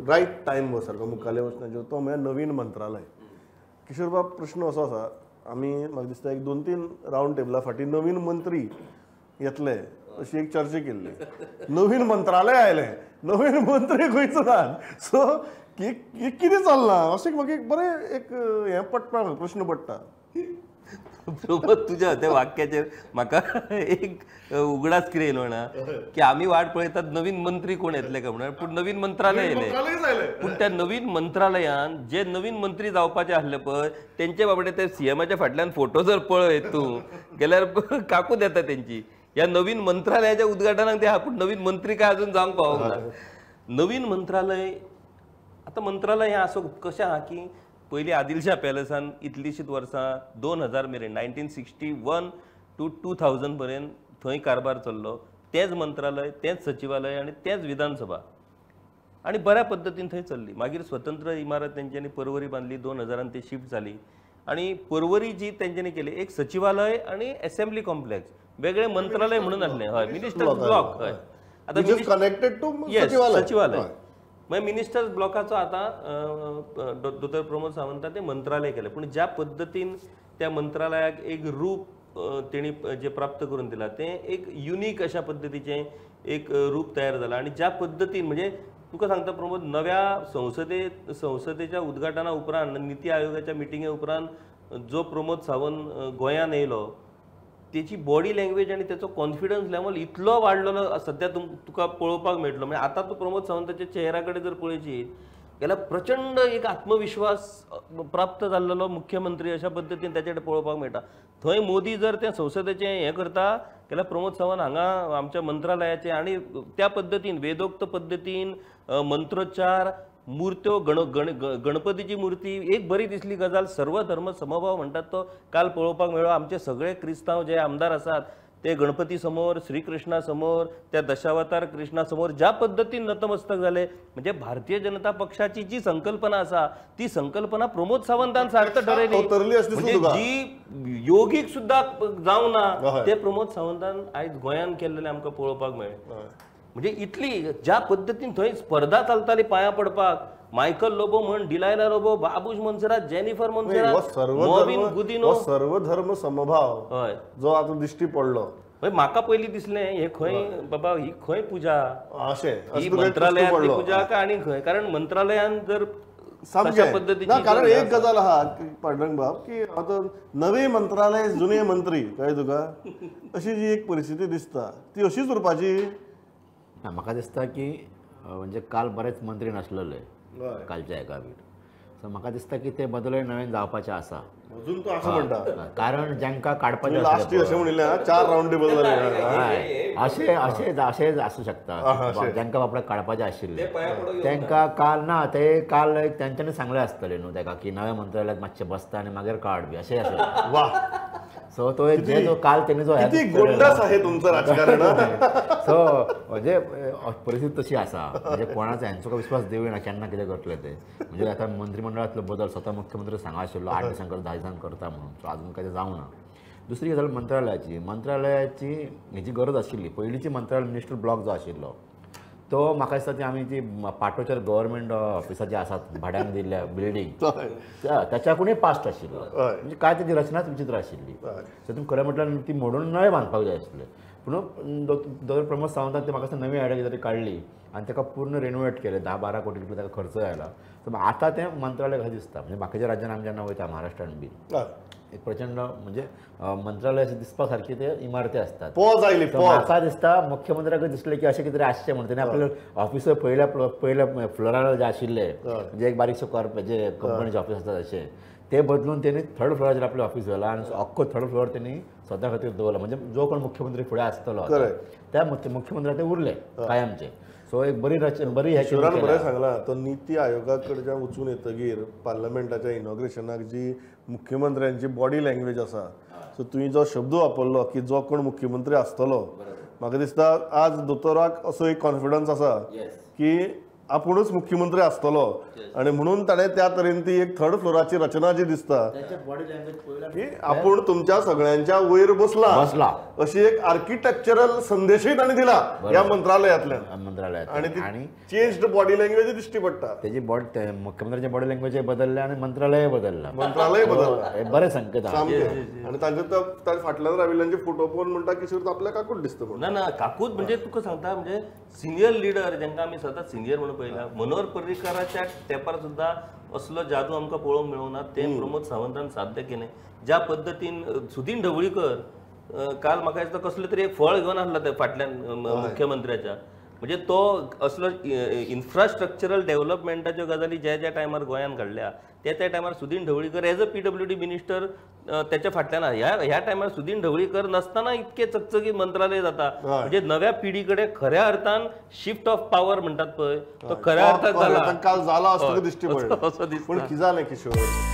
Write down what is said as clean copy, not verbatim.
Right time सारको मुखाल्ल्या वचनाचेर तो म्हळ्यार नवीन मंत्रालय. किशोर बाब, प्रश्न असो आसा, आमी म्हाका दिसता एक 2-3 रावंड टेबला फाटीं नवीन मंत्री येतले अशी एक चर्चा केल्ली. नवीन मंत्रालय आयलें, नवीन मंत्री खंयच ना. सो कितें चल्लां अशें म्हाका एक बरें एक हें पडटा, प्रश्न पडटा. तुज्या त्या वाक्याचेर म्हाका एक उगडास कितें येयलो म्हणा की आमी वाट पळयतात नवीन मंत्री कोण येतले काय म्हणून, पूण नवीन मंत्रालय येयलें. पूण त्या नवीन मंत्रालयान जे नवीन मंत्री जावपाचे आसले पळय तेंचे बाबडे ते सीएमाच्या फाटल्यान फोटो जर पळयत तूं गेल्यार काकूत येता तेंची. ह्या नवीन मंत्रालयाच्या उद्घाटनाक ते पूण नवीन मंत्री काय अजून जावंक पावोंक ना. नवीन मंत्रालय आतां मंत्रालय हें आसो कशें आहा की पयलीं आदिलशाह पॅलसान इतलीशींच वर्सां 2000 मेरेन 1961 टू 2000 पर्यंत थंय कारभार चल्लो. तेंच मंत्रालय, तेंच सचिवालय आनी तेंच विधानसभा आनी बऱ्या पद्दतीन थंय चल्ली. मागीर स्वतंत्र इमारत तेंच्यांनी परवरी बांदली, 2000 ती शिफ्ट जाली आनी परवरी जी तेंच्यांनी केली एक सचिवालय आनी एसेंब्ली कॉम्प्लेक्स वेगळें मंत्रालय म्हणून आसलें. हय, मिनिस्टर ब्लॉक. हय, आतां कनेक्टेड टू सचिवालय. मागीर मिनिस्टर्स ब्लॉकाचो आतां दोतोर प्रमोद सावंतान तें मंत्रालय केलें. पूण ज्या पद्दतीन त्या मंत्रालयाक एक रूप तेणी जें प्राप्त करून दिलां तें एक युनीक अशा पद्दतीचें एक रूप तयार जालां. आनी ज्या पद्दतीन म्हणजे तुका सांगता प्रमोद, नव्या संसदेच्या उद्घाटना उपरांत निती आयोगाच्या मिटिंगे उपरांत जो प्रमोद सावंत गोंयांत येयलो तेची बॉडी लँग्वेज आनी तेचो कॉन्फिडन्स लेवल इतलो वाडलेलो सद्या तुका पळोवपाक मेळटलो. म्हणजे आतां तूं प्रमोद सावंताच्या चेहऱ्या कडेन जर पळयशी जाल्यार प्रचंड एक आत्मविश्वास प्राप्त जाल्लो मुख्यमंत्री अशा पद्दतीन तेचे कडेन पळोवपाक मेळटा. थंय मोदी जर तें संसदेचें हें करता जाल्यार प्रमोद सावंत हांगा आमच्या मंत्रालयाचें आनी त्या पद्दतीन वेदोक्त पद्दतीन मंत्रोच्चार मूर्त्यो गण गण गणपतीची मूर्ती एक बरी दिसली गजाल. सर्वधर्म समभाव म्हणटात तो काल पळोवपाक मेळ्ळो. आमचे सगळे क्रिस्तांव जे आमदार आसात ते गणपती समोर, श्रीकृष्णा समोर, त्या दशावतार कृष्णा समोर ज्या पद्दतीन नतमस्तक जाले. म्हणजे भारतीय जनता पक्षाची जी संकल्पना आसा ती संकल्पना प्रमोद सावंतान सार्थ ठरयली. म्हणजे जी योगीक सुद्दां जावं ना ते प्रमोद सावंतान आयज गोंयांत केल्लें आमकां पळोवपाक मेळ्ळें. म्हणजे इतली ज्या पद्दतीन थंय स्पर्धा चलताली पांयां पडपाक, मायकल लोबो म्हण, डिलायला लोबो, बाबूश मोन्सेरात, जेनिफर मोन्सेरात, मॉविन गुदिनो, सर्वधर्म समभाव हय जो आतां दिश्टी पडलो. म्हाका पयलीं दिसलें हे खंय बाबा, ही खंय पूजा अशें ही मंत्रालयांतली पूजा काय आनी खंय, कारण मंत्रालयान जर ना. कारण एक गजाल आहा पांडुरंग बाब की आतां नवे मंत्रालय जुने मंत्री कळ्ळें तुका, अशी जी एक परिस्थिती दिसता ती अशीच उरपाची. ना, म्हाका दिसता की म्हणजे काल बरेच मंत्री नासलेले कालच्या एका बीन, सो म्हाका दिसता की ते बदलय नवीन जावपाचे आसा अजून. तो अशें म्हणटा कारण जांकां काडपाचें लास्ट अशें म्हणिल्लें 4 रावंड टेबल जालें अशें अशें अशें आसूं शकता. जांकां बाबड्याक काडपाचें आशिल्लें तांकां काल ना, ते काल तेंच्यांनी सांगलें आसतलें न्हू ताका की नव्या मंत्रालयात मातशें बसता आनी मागीर काड बी अशें आसलें. वा, सो तो एक जो काल तेणी जो गोंडस आहे तुमचं राजकारण. सो म्हणजे परिस्थिती तशी आसा, म्हणजे कोणाचो हेंचो विश्वास दिवना केन्ना कितें करतले ते. म्हणजे आतां मंत्रिमंडळांतलो बदल स्वता मुख्यमंत्री सांगा आशिल्लो 8 दिसांक करता 10 दिसांक करता म्हणून, सो आजून काय जावना. दुसरी गजाल मंत्रालयाची, मंत्रालयाची हेजी गरज आशिल्ली. पयलींची मंत्रालय मिनिस्टर ब्लॉक जो आशिल्लो तो म्हाका दिसता ती आमी ती पाटोचेर गव्हर्मेंट ऑफिसां जी आसात भाड्यान दिल्ल्या बिल्डींग त्याच्याकूनय पास्ट आशिल्लो. म्हणजे काय तेजी रचनाच विचित्र आशिल्ली. सो तुमी खरें म्हटल्यार ती मोडून नवें बांदपाक जाय आसलें. पूण दोतोर प्रमोद सावंतान ती म्हाका दिसता नवी आयडिया कितें तरी काडली आनी ताका पूर्ण रेनोवेट केलें. 10-12 कोटी रुपया ताका खर्च आयला. सो आतां तें मंत्रालय कशें दिसता. म्हणजे बाकीच्या राज्यान आमी जेन्ना वयता महाराष्ट्रान बी एक प्रचंड म्हणजे मंत्रालय अशें दिसपा सारकी ते इमारती आसतात. म्हाका दिसता मुख्यमंत्र्याक दिसलें की अशें कितें तरी आसचें म्हणून तेणी आपले ऑफिस पयल्या पयल्या फ्लोरार जे आशिल्ले म्हणजे एक बारीकसो कॉर्प जे कंपनीचे ऑफिस आसतात अशें ते बदलून तेणी थर्ड फ्लोराचेर आपलें ऑफिस व्हेलां आनी अख्खो थर्ड फ्लोर तेणी स्वता खातीर दवरला. म्हणजे जो कोण मुख्यमंत्री फुडें आसतलो त्या मुख्यमंत्र्या ते उरले कायमचे. सो एक बरी रचना बरी हें किशोरान बरें सांगलां. तो निती आयोगा कडच्यान वचून येतगीर पार्लमेंटाच्या इनॉग्रेशनाक जी मुख्यमंत्र्यांची बॉडी लँग्वेज आसा, सो तुवें जो शब्द वापरलो की जो कोण मुख्यमंत्री आसतलो, म्हाका दिसता आज दोतोराक असो एक कॉन्फिडन्स आसा की आपुणूच मुख्यमंत्री आसतलो आनी म्हणून ताणें त्या तरेन ती एक थर्ड फ्लोराची रचना जी दिसता की आपूण तुमच्या सगळ्यांच्या वयर बसला बसला अशी एक आर्किटेक्चरल संदेशूय ताणें दिला ह्या मंत्रालयांतल्यान मंत्रालयात आनी चेंज्ड बॉडी लँग्वेज दिश्टी पडटा. तेजी बॉडी मुख्यमंत्र्याची बॉडी लँग्वेज बदलल्या आनी मंत्रालय बदलला. मंत्रालय बदलला हे बरे संकेत सामके. आनी तांचे फाटल्यान राविल्ल्यांचे फोटो पळोवन म्हणटा किशोर आपल्या काकूट दिसता. ना ना काकूट म्हणजे तुका सांगता म्हणजे सिनियर लिडर जांकां आमी सदांच सिनियर म्हणून पळयला मनोहर पर्रीकाराच्या तेंपार सुद्दां असलो जादू आमकां पळोवंक मेळूंक ना तें प्रमोद सावंतान साध्य केलें. ज्या पद्दतीन सुदीन ढवळीकर काल म्हाका दिसता कसलें तरी एक फळ घेवन आसला ते फाटल्यान मुख्यमंत्र्याच्या म्हणजे तो असलो इन्फ्रास्ट्रक्चरल डेव्हलपमेंटाच्यो गजाली ज्या ज्या टायमार गोंयान घडल्या त्या त्या टायमार Sudin Dhavalikar as a PWD minister त्याच्या फाटल्यान ह्या ह्या टायमार सुदीन ढवळीकर नासतना इतके चकचकीत मंत्रालय जाता म्हणजे नव्या पिढी कडेन खऱ्या अर्थान शिफ्ट ऑफ पावर म्हणटात पळय तो खऱ्या अर्थान काल जाला असो दिश्टी पडटा. पूण कितें जालें किशोर?